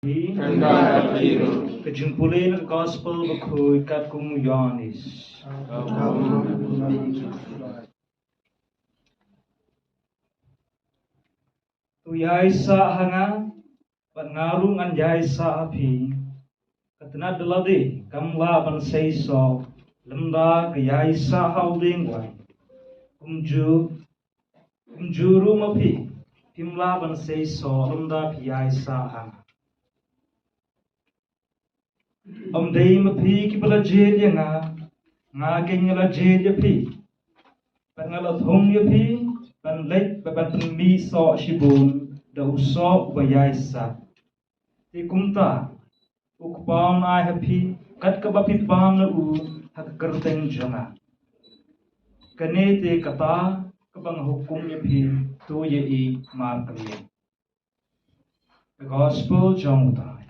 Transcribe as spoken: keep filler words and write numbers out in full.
Ka jingpule na ka Gospel bakhuid katkum u Ïoannis. To ïaisah ha nga, bad nga ruh ngan ïaisah ha phi. Ka tnat da lade kam lah ban seisoh lymda ka ïaisah ha u dieng waiñ. Kumjuh, kumjuh ruh ma phi, phim lah ban seisoh lymda phi ïaisah ha nga. Ym dei ma phi kiba la jied ïa nga, nga keiñ nga la jied ïa phi. Bad nga la thung ïa phi ban leit bad ban pynmih soh shibun da u soh uba ïaisah. Te kumta u Kpa un ai ha phi kat kaba phi pang na u ha ka kyrteng jong nga. Kane te kata kaba nga hukum ïa phi, to ïa i markylliang. The Gospel jong u Trai.